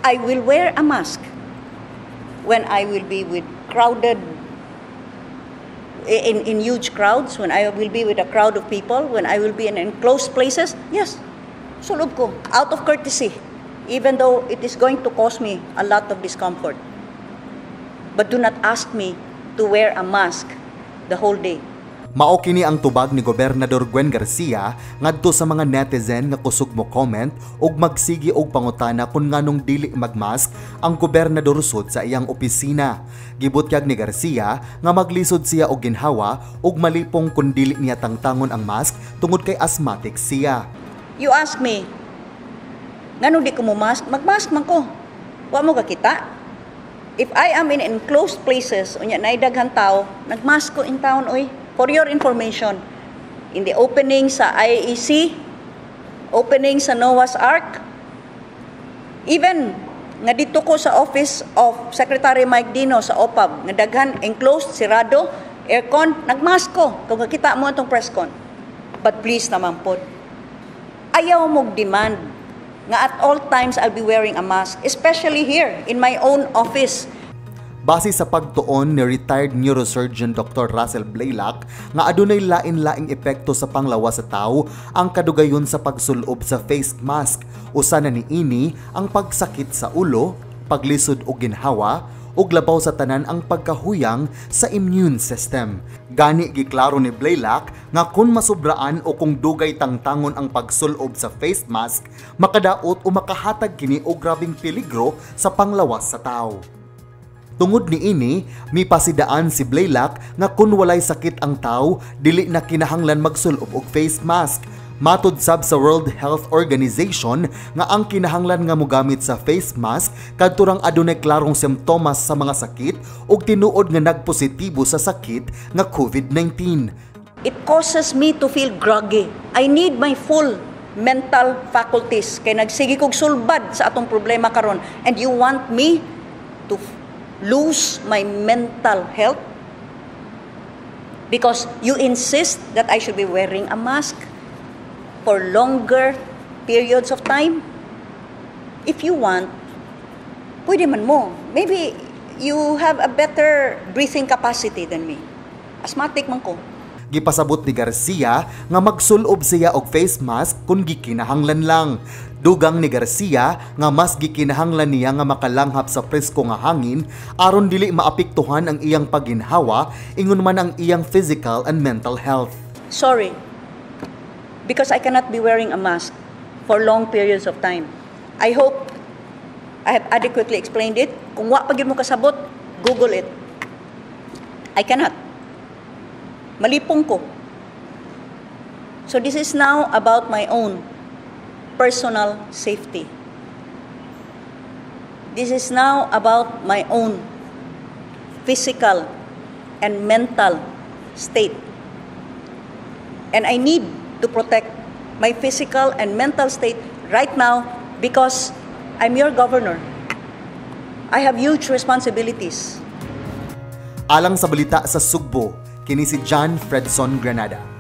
I will wear a mask when I will be with crowded in huge crowds, when I will be with a crowd of people, when I will be in enclosed places, yes, sulob ko. Out of courtesy, even though it is going to cause me a lot of discomfort. But do not ask me to wear a mask the whole day. Mao kini ang tubag ni Gobernador Gwen Garcia ngadto sa mga netizen nga kusog mo comment ug magsigi og pangutana kung nganong dili magmask ang gobernador sud sa iyang opisina. Gibutyag ni Garcia nga maglisod siya og ginhawa ug malipong kun dili niya tangtangon ang mask tungod kay asthmatic siya. You ask me, nganong di ko mo mask? Magmask man ko. Wa mo kakita? If I am in enclosed places, unya naay daghan tao, nagmask ko in town, oy. For your information, in the opening sa IEC, opening sa Noah's Ark, even nga dito ko sa office of Secretary Mike Dino sa OPAV, nga daghan enclosed, sirado, aircon, nagmask ko. Kung kakita mo atong press con. But please naman pod, ayaw mong demand nga at all times I'll be wearing a mask, especially here in my own office. Base sa pagtuon ni retired neurosurgeon Dr. Russell Blaylock nga adunay lain-laing epekto sa panglawas sa tawo ang kadugayon sa pagsulob sa face mask. Usa na niini ang pagsakit sa ulo, paglisod og ginhawa, ug labaw sa tanan ang pagkahuyang sa immune system. Gani giklaro ni Blaylock nga kung masubraan o kung dugay tangtangon ang pagsulob sa face mask, makadaot o makahatag kini og grabeng peligro sa panglawas sa tawo. Tungod niini, mipasidaan si Blaylock nga kun walay sakit ang tawo, dili na kinahanglan magsulob og face mask. Matud sab sa World Health Organization nga ang kinahanglan nga mogamit sa face mask kadto rang adunay klarong simptomas sa mga sakit ug tinuod nga nagpositibo sa sakit nga COVID-19. It causes me to feel groggy. I need my full mental faculties kay nagsige kog sulbad sa atong problema karon and you want me to lose my mental health because you insist that I should be wearing a mask for longer periods of time? If you want, pwede man mo. Maybe you have a better breathing capacity than me. Asthmatic man ko. Gipasabot ni Garcia nga magsulob siya og face mask kung gikinahanglan lang. Dugang ni Garcia nga mas gikinahanglan niya nga makalanghap sa presko nga hangin aron dili maapektuhan ang iyang pagginhawa ingon man ang iyang physical and mental health. Sorry, because I cannot be wearing a mask for long periods of time. I hope I have adequately explained it. Kung wa pa gyud mo kasabot, Google it. I cannot. Malipong ko. So this is now about my own personal safety. This is now about my own physical and mental state. And I need to protect my physical and mental state right now because I'm your governor. I have huge responsibilities. Alang sa balita sa Sugbo, kini si John Fredson Granada.